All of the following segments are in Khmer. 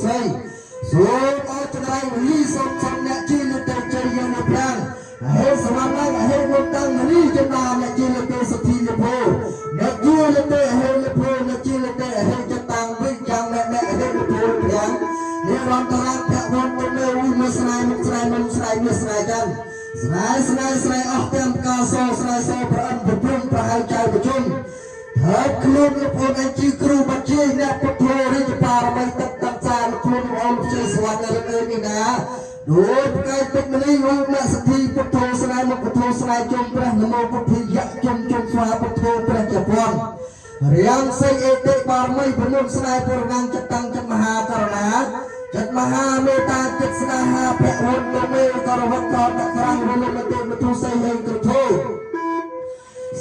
ស្រីសូមឲ្យចង្រៃលីសូមសំអ្នកជីលទៅជ័យយើងនៅប្រាំងហេសមឡើងហេមកតាំងលីចំណាអ្នកជីលទៅសុធីលភោអ្នកជីលទៅហេលភោអ្នកជីលទៅហេចតាំងវិយ៉ាងអ្នកអ្នកហេលភោប្រាំងនិរន្តរភវន្តមេវិមស្នេហ៍មុខស្នេហ៍មុខស្នេហ៍មានស្នេហ៍ចឹងស្នេហ៍ស្នេហ៍ស្នេហ៍អស់ទាំងផ្កាសស្នេហ៍សប្រអិនប្រព្រំប្រហែលចៅប្រជុំ ហើយខ្លួនលោកអូនឯងជាគ្រូបញ្ជាអ្នកពុទ្ធរាជបារមីទឹកតាំងសាលោកខ្លួនអូនជាស្វណ្ណរិទ្ធនេះណាដោយផ្កាយពេជ្រមនីរូបអ្នកសទ្ធីពុទ្ធោស្នេហ៍មកពុទ្ធោស្នេហ៍ជុំព្រះនមោពុទ្ធិយៈជុំជុំស្វាពុទ្ធោព្រះជាពន្ធរាំងសីអេតិបារមីប្រមុខស្នេហ៍ពុរណងចិត្តតាំងចិត្តមហាករណាចិត្តមហាមេត្តាចិត្តស្នេហាភវន្តមេករវត្តតក្រាំងរលមតិមទុសីហេក្រធោ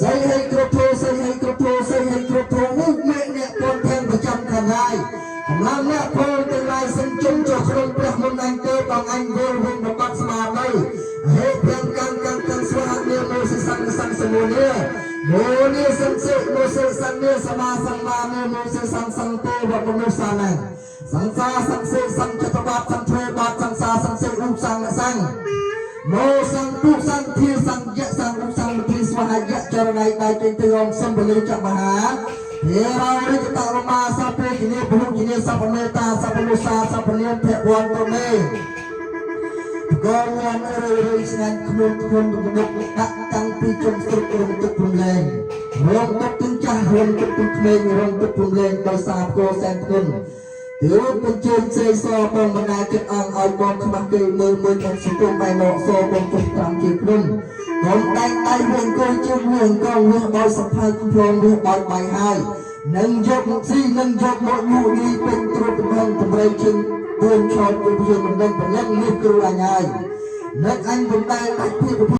សីហេក្រធោសីហេក្រធោសីហេក្រធោឧមេអ្នកពនទាំងប្រចាំខាងហើយកម្លាំងអ្នកពលទាំងឡាយសញ្ជុំចុះក្នុងព្រះមុនអញទេបងអញវិលវិញប្រកបស្មារតីហេទាំងកាន់កាន់កាន់ស្វាហានេមោសិសង្ឃសង្ឃសមោនេមោនេសង្សិមោសិសង្ឃសមាសង្មានេមោសិសង្ឃសង្ទេវមនុស្សសានសង្សាសង្សិសង្ចតបាតសង្ធ្វើបាតសង្សាសង្សិរូបសង្ឃសង្ឃ មោសង្ពុសង្ធាសង្យៈសង្រុសង្ឃធីស្វហយៈចរណៃដៃចេញទៅអងសំពលិចមហាហេរោរិកតរមាសពេគនីបុជនីសពមេតាសពនុសាសពនាមភវន្តមេកងញ៉ាំរឿរឿស្ងាញ់ខ្លួនខ្លួនទំនុកដាក់តាំងពីជុំស្រុករំទុកព្រំលែងរងទុកទាំងចាស់រងទុកទាំងក្មេងរងទុកព្រំលែងដោយសារកោសែនធ្ងន់ទើបបញ្ជូនស្រីសបងបណ្ដាចិត្តអង្គឲ្យបងខ្មាស់គេមើលមើលក្នុងសង្គមបែណកសបងចុះត្រាំជាភ្នំកុំដៃដៃវិញគួយជុំវិញកងវាដោយសភៅភ្លងវាដោយបាយហើយនឹងយកមកស៊ីនឹងយកមកលក់នេះពេញទ្រុបកំហឹងតម្រៃជើងពួនឆោតពុទ្ធយើងមិនដឹងព្រលឹងនេះគ្រូអញហើយនឹកអញមិនដែលដាច់ពី